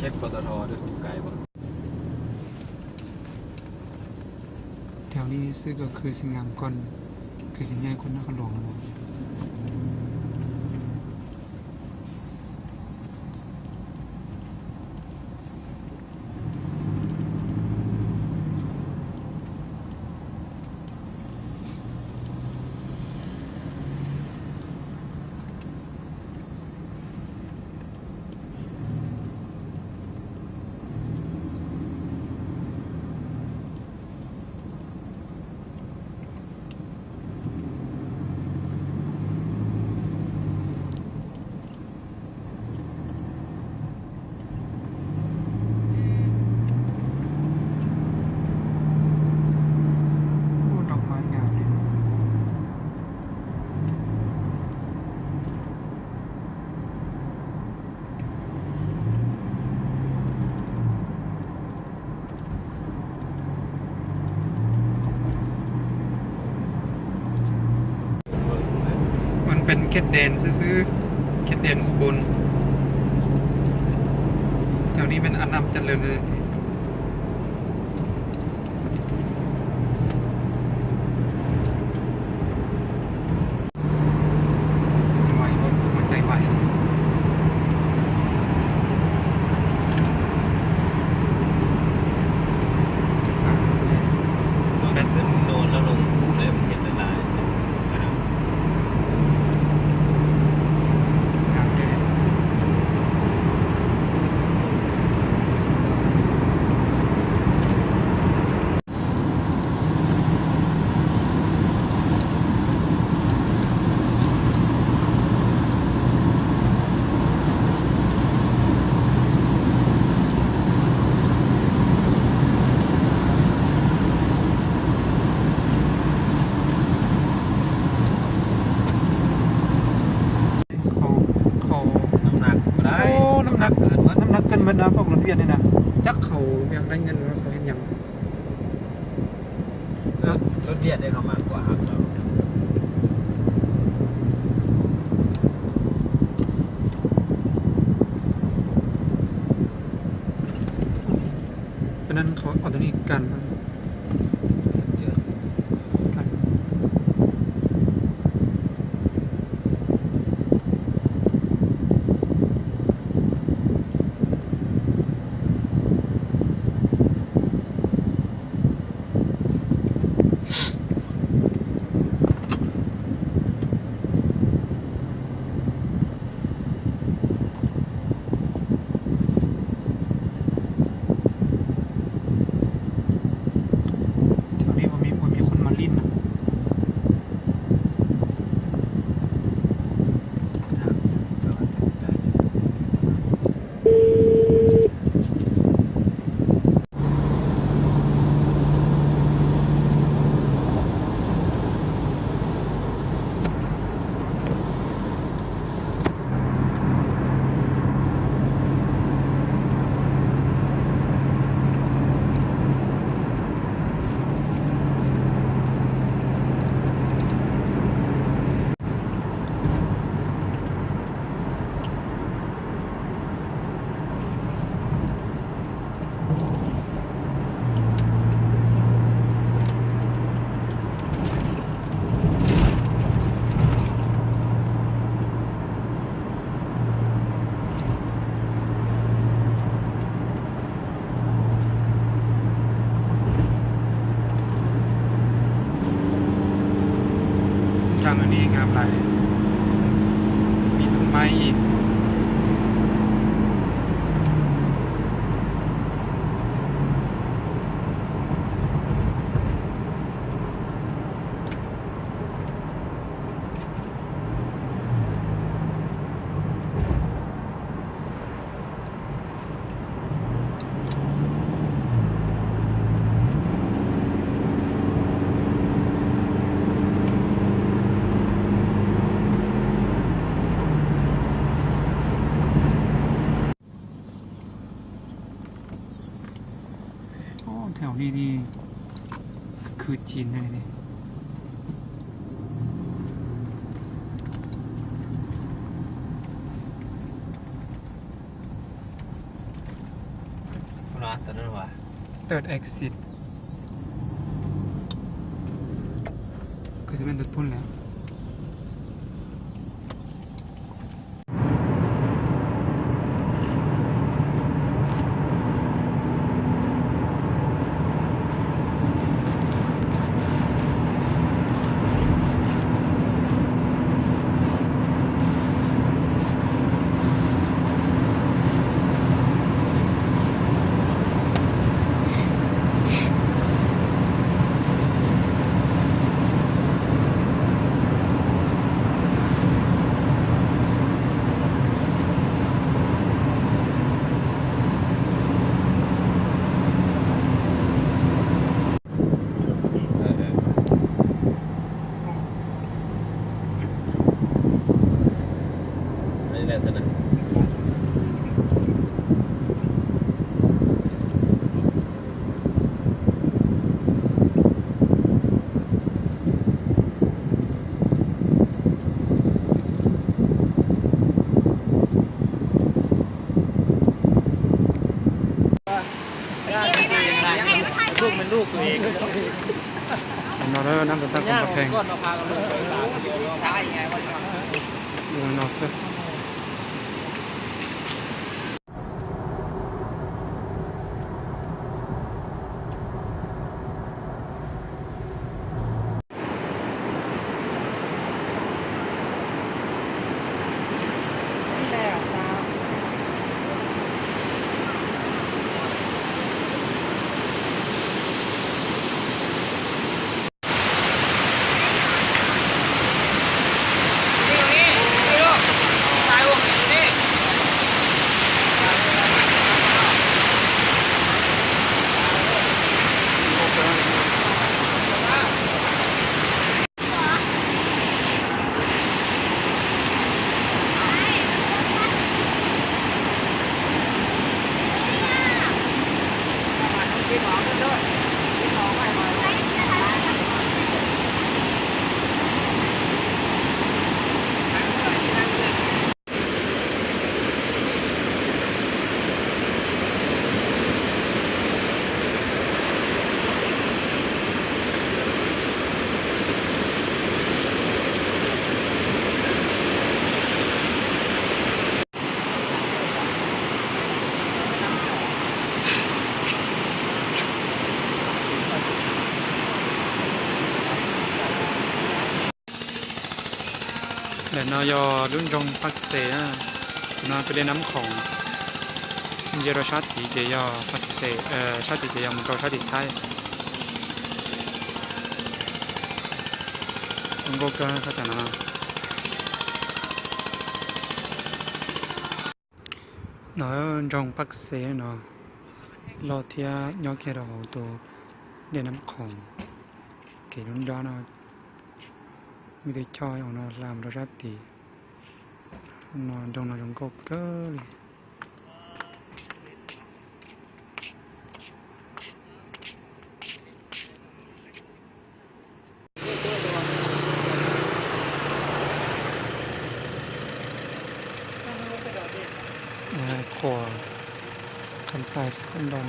Pov Tau Thov, Cai Pov. Theo đi xưa có khư sinh ngam con, khư sinh nhai con nó có luồng.มันเป็นเขตแดนซื่อๆ เขตแดนอุบล แถวนี้เป็นอานัมเจริญเลย Ngoài, ngoài chạy vải. Nó đang tính nô nó lông phủ đấy, mình hiện tại là Khẩu, khẩu. Năm nặc của đấy. Ô, năm nặc. Năm nặc cần mật, năm nặc cần mật, à, phòng huấn luyện này nè. Chắc khẩu việc đánh ngân nó khẩu hiện nhầm. Rốt, rốt điện đây không mà của hãng rồi. Cho nên khẩu ở đây cần. Cần. Thaum no mas muaj ib qho mas lij na. Ntshai li ngam lais, me tub maib ib. Ov, thaum no ne, khwv cim ne. Third exit. Koj twb ven tus pun lawm. No, no xwb. Ntawm no yog lub nroog Paj Xes na, tus no peb dej Nab Khoom. Ntsia rau sab tid ces yog Paj Xes, sab tid ces yog mus rau sab tim Thaib. Zoo nkauj kawg qhov chaw no. No nroog Paj Xes no loj thiab nyob kiag rau hauv tus dej Nab Khoom. Kev dub nrab no, muaj tej choj no hla mus rau sab tid. No nroog no zoo nkauj kawg li. Qhuas kham tais xwb kuj ntau.